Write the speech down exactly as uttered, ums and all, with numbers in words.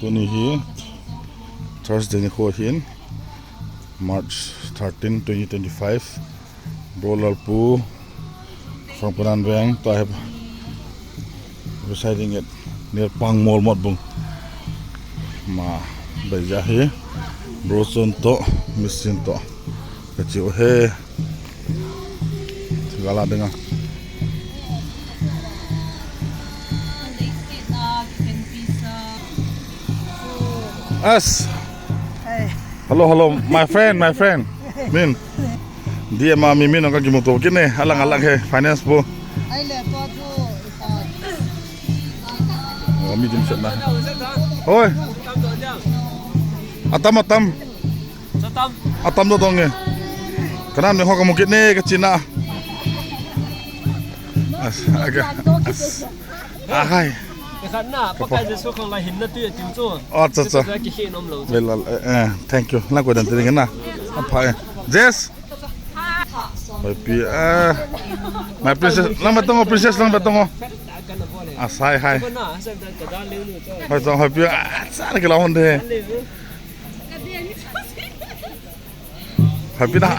Tuni hi Thursday nikho ahin, March thirteen, twenty twenty-five. Bro Lalpu, Songpanan veng, tua hi residing at near Pangmol Motbung. Ama beija hi Bro Chon toh, Miss Chin toh kache u ahi. Gala dinga. As. Hey. Hello, hello, my friend, my friend. Min. D M a mi, min ka kimuto kit e, alang alang hi, finance po. Ai le, tua chu, ipa. Oh, mi dimset na. Oi. Atam, atam. Atam doh dong e. Kana mi ho kamu kit e, kachina. As, aga. As. Ahai. Khat na, Pakai Jesu khang lai hinna tui atiu chu. Oh, acha, acha. Chu kihi nom lou chu. Well, eh, eh, thank you. Lang ko dan tini na. Apha e. Jess. Hoipi, eh. My princess, lang betong o, princess, lang betong o. Asai, hai. Hoi tong, hoipi, ah, sa na kila hon de. Hoipi na.